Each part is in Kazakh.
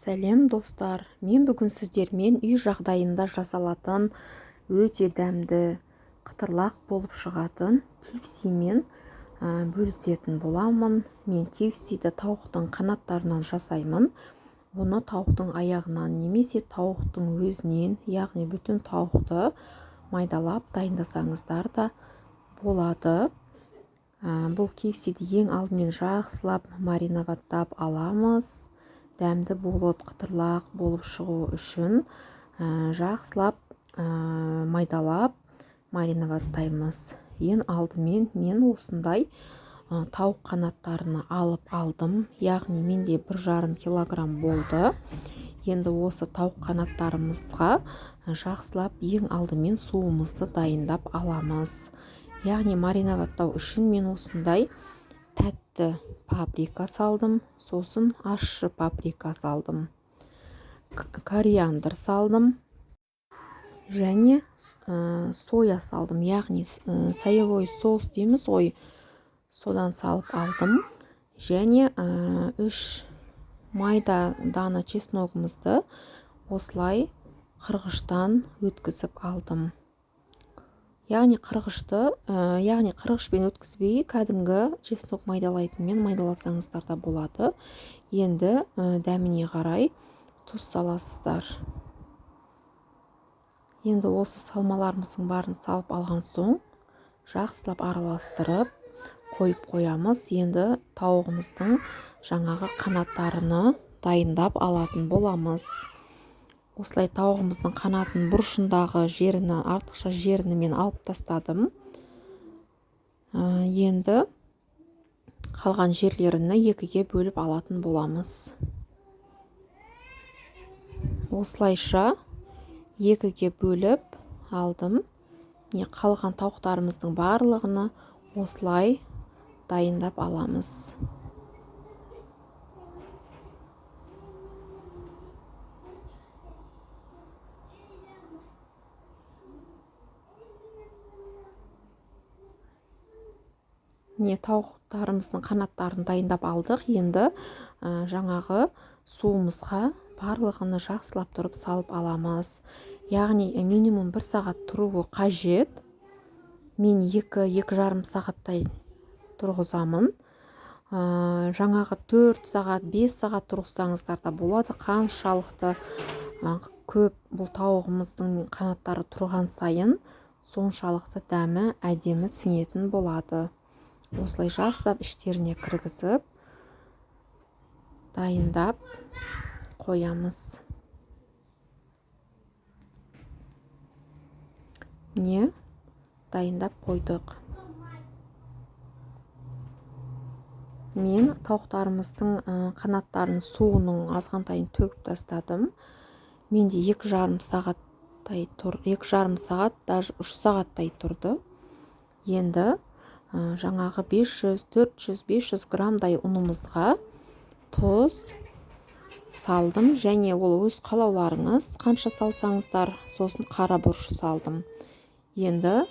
Сәлем, достар! Мен бүгін сіздермен үй жағдайында жасалатын өте дәмді, қытырлақ болып шығатын KFC-мен бөлісетін боламын. Мен KFC-ді тауықтың қанаттарынан жасаймын. Оны тауықтың аяғынан немесе тауықтың өзінен, яғни бүтін тауықты майдалап дайындасаңыздар да болады. Бұл KFC-ді ең алдымен жақсылап мариноваттап аламыз. Дәмді болып, қытырлақ болып шығу үшін жақсылап майдалап мариноваттаймыз. Ең алдымен мен осындай тауық қанаттарын алып алдым. Яғни менде 1,5 килограмм болды. Енді осы тауық қанаттарымызға жақсылап ең алдымен суымызды дайындап аламыз. Яғни мариноваттау үшін мен осындай тәтті паприка салдым, сосын ащы паприка салдым, кориандр салдым және соя салдым, яғни соевой соус дейміз ғой, содан салып алдым. Және 3 майда дана чесногымызды осылай қырғыштан өткізіп алдым. Яғни қырғышпен өткізбей, кәдімгі чеснок майдалайтынмен майдаласаңыздар да болады. Енді дәміне қарай тұз саласыздар. Енді осы салмаларымыздың барын салып алған соң жақсылап араластырып қойып қоямыз. Енді тауығымыздың жаңағы қанаттарыны дайындап алатын боламыз. Осылай тауығымыздың қанатын бұрышындағы жеріні, артықша жеріні мен алып тастадым. Енді қалған жерлеріні екіге бөліп алатын боламыз. Осылайша екіге бөліп алдым. Міне, қалған тауықтарымыздың барлығыны осылай дайындап аламыз. Міне, тауықтарымыздың қанаттарын дайындап алдық. Енді жаңағы суымызға барлығыны жақсылап тұрып салып аламыз. Яғни минимум 1 сағат тұруы қажет. Мен екі жарым сағаттай тұрғызамын. Жаңағы 4 сағат, 5 сағат тұрғызсаңыздар да болады. Қаншалықты көп бұл тауығымыздың қанаттары тұрған сайын, соншалықты дәмі әдемі сіңетін болады. Осылай жақсылап іштеріне кіргізіп, дайындап қоямыз. Міне, дайындап қойдық. Мен тауықтарымыздың қанаттарын суының азғантайын төгіп тастадым. Менде екі жарым сағаттай тұр, екі жарым сағат, даже үш сағаттай тұрды. Енді жаңағы бес жүз, төрт жүз, бес жүз граммдай ұнымызға тұз салдым. Және ол өз қалауларыңыз, қанша салсаңыздар, сосын қара бұрыш салдым. Енді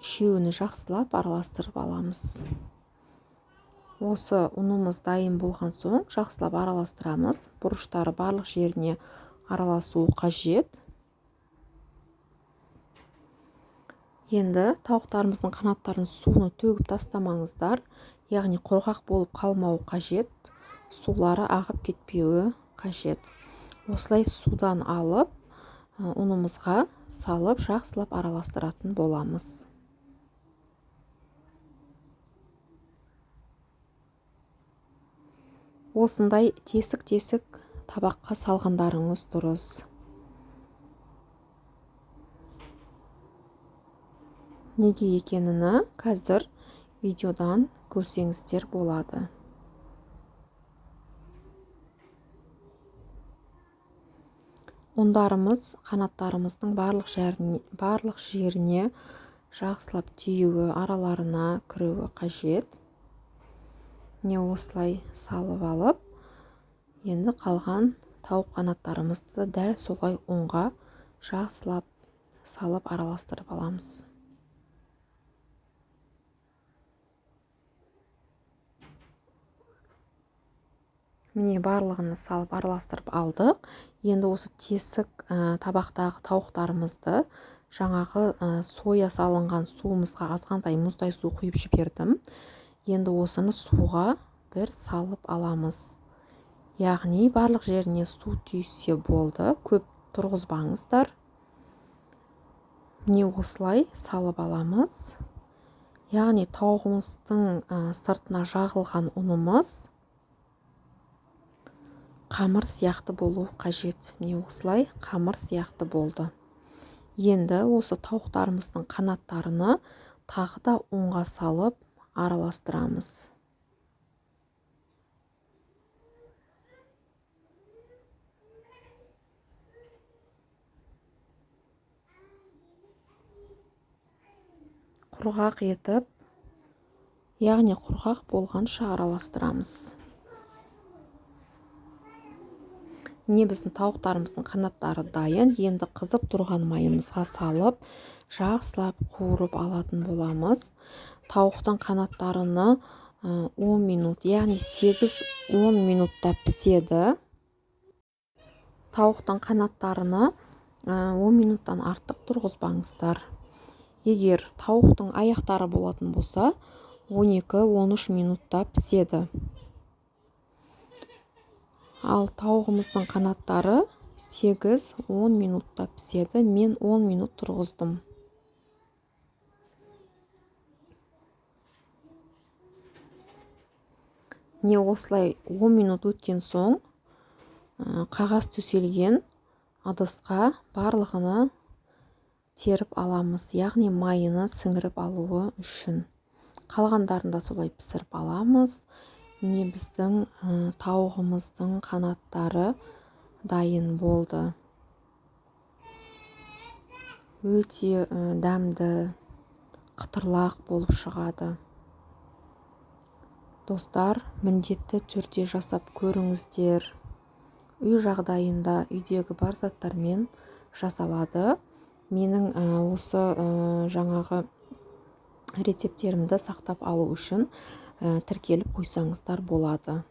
үшеуін жақсылап араластырып аламыз. Осы ұнымыз дайын болған соң жақсылап араластырамыз. Бұрыштары барлық жеріне араласуы қажет. Енді тауықтарымыздың қанаттарын суны төгіп тастамаңыздар, яғни құрғақ болып қалмауы қажет, сулары ағып кетпеуі қажет. Осылай судан алып, ұнымызға салып жақсылап араластыратын боламыз. Осындай тесік-тесік табаққа салғандарыңыз дұрыс. Неге екенін қазір видеодан көрсеңіздер болады. Ұндарымыз қанаттарымыздың барлық жеріне жақсылап тиюі, араларына кіруі қажет. Міне, осылай салып алып, енді қалған тауық қанаттарымызды дәл солай ұнға жақсылап салып араластырып аламыз. Міне, барлығын салып араластырып алдық. Енді осы тесік табақтағы тауықтарымызды жаңағы соя салынған суымызға азғантай мұздай су құйып жібердім. Енді осыны суға бір салып аламыз. Яғни барлық жеріне су түйсе болды, көп тұрғызбаңыздар. Міне, осылай салып аламыз. Яғни тауығымыздың сыртына жағылған ұнымыз қамыр сияқты болу қажет. Міне, осылай қамыр сияқты болды. Енді осы тауықтарымыздың қанаттарыны тағы да ұнға салып араластырамыз. Құрғақ етіп, яғни құрғақ болғанша араластырамыз. Міне, біздің тауықтарымыздың қанаттары дайын. Енді қызып тұрған майымызға салып, жақсылап қуырып алатын боламыз. Тауықтың қанаттарыны 10 минут, яғни 8-10 минутта піседі. Тауықтың қанаттарыны 10 минуттан артық тұрғызбаңыздар. Егер тауықтың аяқтары болатын болса, 12-13 минутта піседі. Ал тауығымыздың қанаттары 8-10 минутта піседі. Мен 10 минут тұрғыздым. Міне, осылай 10 минут өткен соң қағаз төселген ыдысқа барлығыны теріп аламыз, яғни майыны сіңіріп алуы үшін. Қалғандарын да солай пісіріп аламыз. Міне, біздің тауығымыздың қанаттары дайын болды. Өте дәмді, қытырлақ болып шығады. Достар, міндетті түрде жасап көріңіздер. Үй жағдайында үйдегі бар заттармен жасалады. Менің осы жаңағы рецепттерімді сақтап алу үшін тіркеліп қойсаңыздар болады.